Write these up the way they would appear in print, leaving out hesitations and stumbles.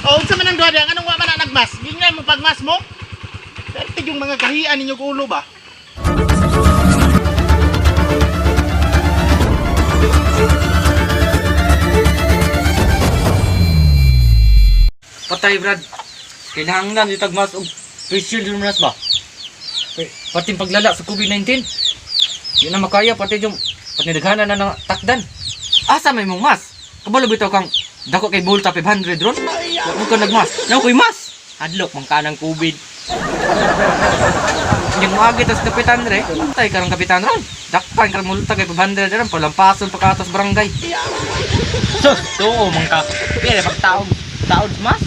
O unsa man ang duha diha? Anong wa man na nagmas? Gingnan mo pagmas mo? Pertig yung mga kahian ninyo ulo ba? Patay, Brad. Kinahanglan di tagmas og face shield mas ba? Pati paglala sa COVID-19. Di na makaya pati yung pati naghanan na ng takdan. Asa may mong mas? Kabalo bitaw kang dako kay Volta 500 ron? Wa mo ka nagmas. Naw koy mas. Hadlok man ka ng COVID. Yung moagi tas kapitan re. Tay karong kapitan ron. Dakpan karong multa kay 500 ron palampason pa katos barangay. Sus, tuo man ka. Pili pag taog, taod mas.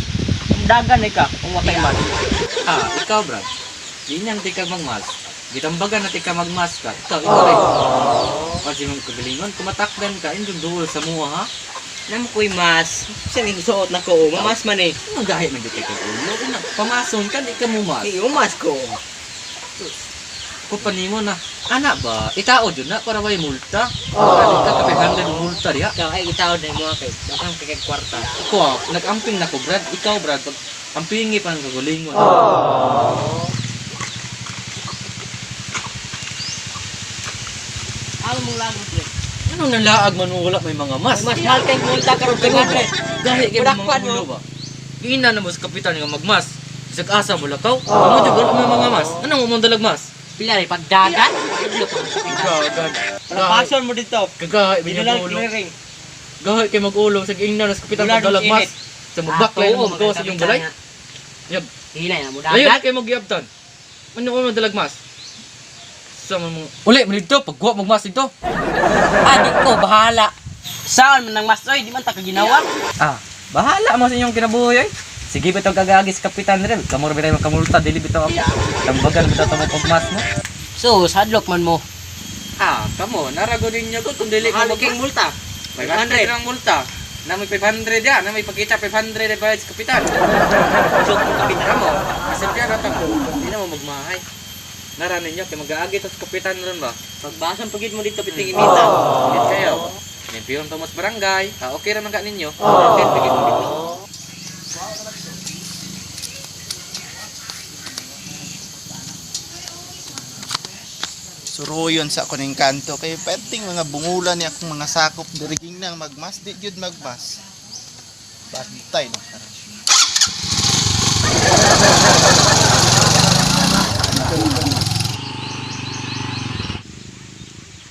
Dagan eh ka kung watay mas. Ah, ikaw Brad. Di nang ti ka magmas. Gitambagan na ti ka magmas ka. Ikaw rin. Kasi mong kagalingon, kumatakdan ka, indong duol sa muha ha. Namo ko'y mas. Siya ni suot na ko, mamas man eh. Anong gahi man dito kay ulo? Una, pamason ka, di ka mumas. Kay umas ko. Ko panimo na, ana ba, itao dyan na para way multa. Para di ka kapag 100 multa diha. Ikaw ay itaod na mo kay daghang kay kag kwarta. Ako ah, nag-amping na ko Brad. Ikaw Brad, pag ampingi pa ng kagalingon. Amo mong lagot pre. Anong nalaag man mo wala may mga mas? Mas mahal kay multa karon 500. Gahi kay mga Budakpan mo. ulo ba? Giina na mo sa kapitan nga magmas. Bisag asa mo lakaw. Amo jud wala may mga mas. Anong mo dalag mas? Pila rin pagdagan. Hadlok man ka. Gagan. Palampason mo dito. Kagahi Dito lang binyag ulo. clearing. Gahi kay mag-ulo sa giingna na sa kapitan Wala pagdalag nung mas. init. Sa magbaklay Ah, na mo sa iyong balay. Yab. Hinay na mo Layo dagan. kay magyabtan. Ano mo madalag mas? Sa mo Uli man dito pagkuha magmas dito. Ah, di ko bahala. Saan man nang mas oy, di man ta kaginawa. Ah, bahala mo sa inyong kinabuhi ay. Sige bitaw kagaagi sa kapitan rin. Kamor bitaw makamulta dili bitaw ako. Tambagan bitaw tamo pagmas mo. So, hadlok man mo. Ah, kamo, narago din niyo ko kung dili Mahal kay multa. 500 ang multa. Na may 500 ya, na may pakita 500 ay bayad sa kapitan. Joke mo kapitan. Kamo, asip ya rata mo. Di na mo magmahay. Nara ninyo kay magaagi to sa kapitan ron ba? Pagbasan pagid mo dito piting imita. Ulit kayo. Limpiyon pa mas barangay. Ah, okay ra man ka ninyo. Oh. Pigit mo dito. Suruyon sa ako ning kanto kay perting mga bungulan ni akong mga sakop diri nang magmas di gyud magmas. Bantay na karon.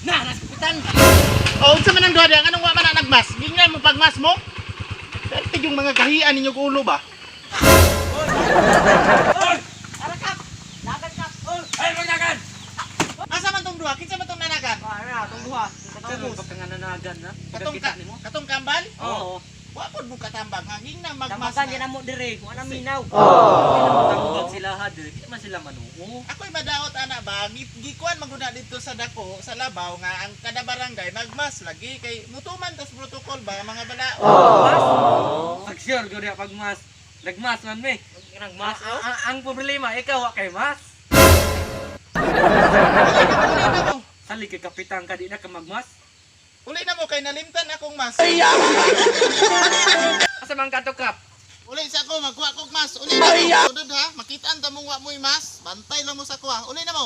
Na, nas kapitan. O unsa man ang duha diha? Anong wa man na nagmas? Gingnan mo pagmas mo? Pertig yung mga kahian ninyo ulo ba? Dagan kap. Oy. Ay, magdagan! Asa man tong duha? Kinsa man tong nanagan? Ana, tong duha. Pagkangananagan na. Katong ka, katong kambal? Oo. Wa pod mo katambag nga gingnang magmas. Tambagan Na. yan mo dire, kung ana minaw. Tambag sila ha, dili man sila manuo. Ako'y madaot ana ba gikuan maguna dito sa dako sa Labaw nga ang kada barangay magmas lagi kay mutuman tas protocol ba mga balao. Pag sure gud pag mas. Nagmas man me. Nagmas Ang, ang problema ikaw wa kay mas. Uli na mo. Sali kay kapitan ka di na ka magmas. Uli na mo kay nalimtan akong mas. Asa man ka to kap? Uli sa ako magkuha kog mas. Uli na mo. Sunod ha, makitaan ta mong wa mo'y mas. Bantay lang mo sa kuha. Uli na mo.